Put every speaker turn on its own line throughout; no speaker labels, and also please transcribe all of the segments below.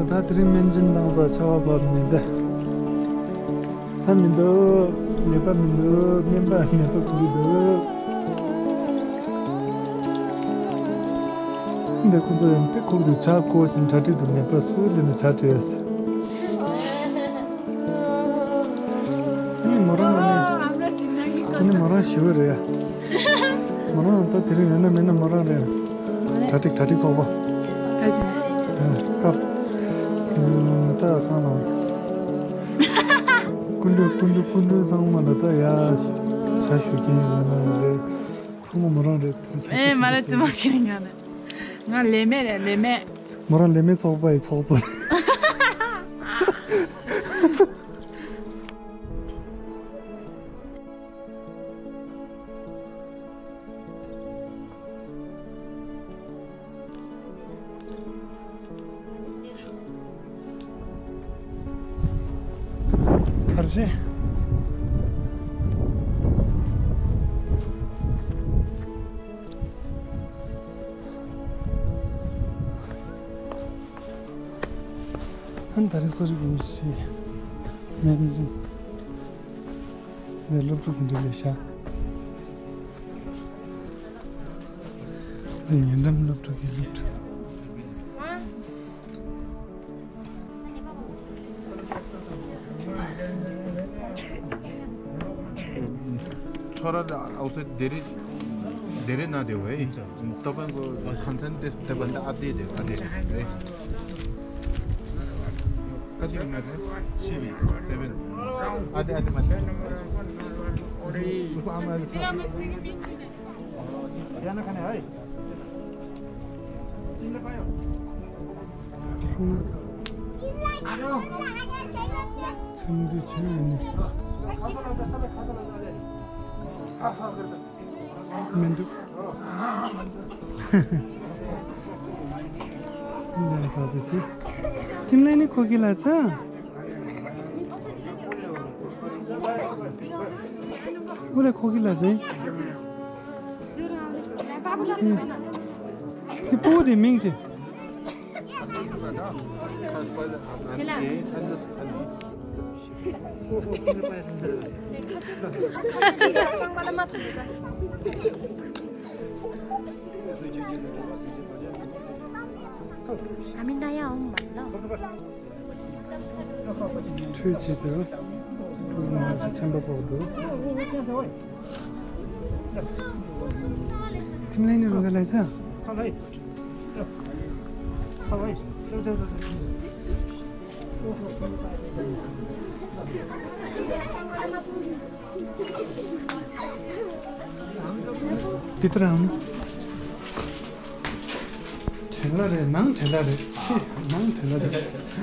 다들이 맨진 나서 잡아봤는데 담민도 네바민도 멤버 구리도 근데 그거는 거기도 잡고 좀 자주도 네바 수리는 자주였어 뭐라 쉬워래 뭐라 또 들으면 맨날 뭐라래 다틱 써봐 갑 다 가나 군두 상만하다 야 자슈기는 소모 뭐라래
말했지 마시는 나 레메
뭐라 레메 써봐야 써서 다르지? 한 다리 소리고 있지 맨진 내 럽주군 들리샤 내 연담 럽주기
छोराले औषधि धेरै नदेऊ है तपाईको खान्छ नि त्यसभन्दा आधी देऊ आधी है कति मिनट है 7 आधी मात्र बिहान खाने है तिमीले पायो
참기 재밌네 맨두 네 가지시 팀라인이 거기라 자 원래 거기라 자 이 보디 민지
아민다야 엄마
트위치도 부분에서 참고보도 팀라인으로 갈라자 비트라운 텔라레 낭 텔라레 낭 텔라레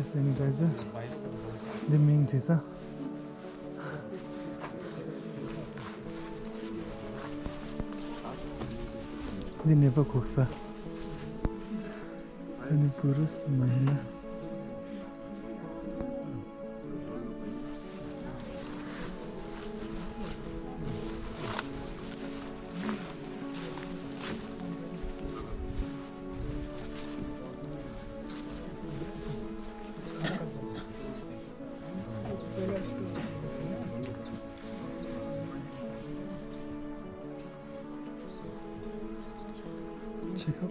This sanitizer, the main thing, sir. The never cooks, sir. And the Purus, Mania. Check up.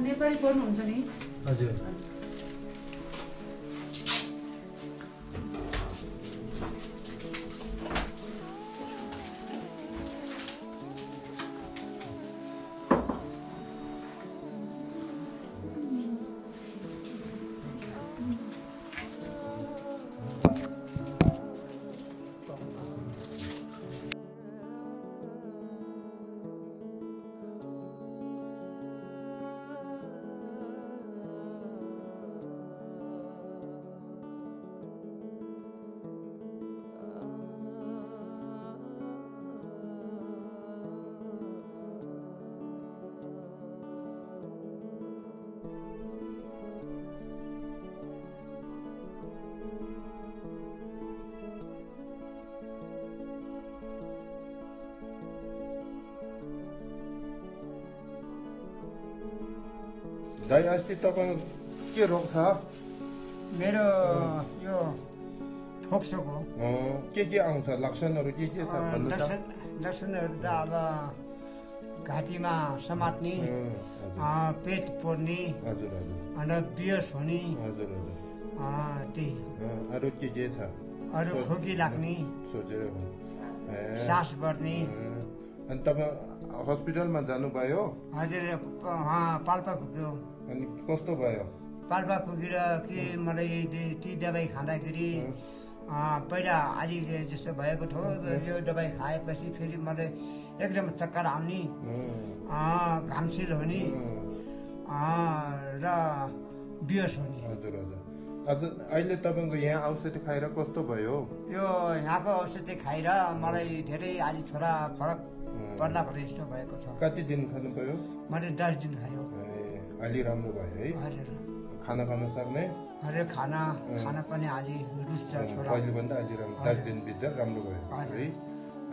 Nepali पढ्नुहुन्छ नि
हजुर दाइ अस्ति तपाईँ के रोग छ
मेरो यो फोक्सोको
के आउँछ लक्षणहरू के छ भन्नु त
लक्षणहरू त अब घाँटीमा समात्ने पेट पोर्ने
हजुर हजुर
अन्त बियर्स हुने
हजुर हजुर
त्यही
अरू के छ
अरू खोकी लाग्ने
सोचेर
सास बढ्ने
अनि तपाईँ हस्पिटलमा जानुभयो
हजुर पाल्पा पुग्यो
अनि कस्तो भयो
पाल्पा पुगेर के मलाई ती दबाई खाँदाखेरि पहिला अलि जस्तो भएको थियो यो दबाई खाएपछि फेरि मलाई एकदम चक्कर आउने घामसिल हुने र बियोस हुने
हजुर हजुर हजुर अहिले तपाईँको यहाँ औषधि खाएर कस्तो भयो
यो यहाँको औषधि खाएर मलाई धेरै अलि छोरा फरक पर्ला पर्ने जस्तो भएको छ
कति दिन खानुभयो
मैले 10 दिन खायो
अलि राम्रो भयो है
हजुर
खाना खान सक्ने
हजुर खाना पनि अलि रुच्छ छोरा
पहिलेभन्दा अलि राम्रो 10 दिनभित्र राम्रो भयो है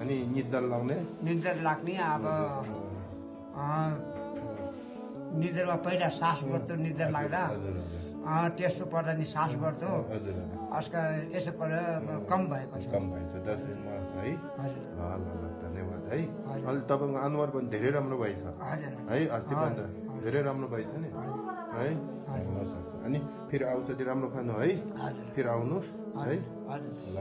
अनि निद्रा लाग्ने
निद्रा लाग्ने अब निद्रामा पहिला सास बढ्थ्यो निद्रा लाग्दा त्यस्तो पर्दा नि सास बढ्थ्यो आजकल यसो पर्दा कम भएको छ
कम भएको छ 10 दिनमा है
हजुर
ल धन्यवाद है अहिले तपाईँको अनुहार पनि धेरै राम्रो भएछ
हजुर
है अस्तिभन्दा धेरै राम्रो भएछ नि है अनि फेरि औषधि राम्रो खानु है फेरि आउनुहोस् है
हजुर
ल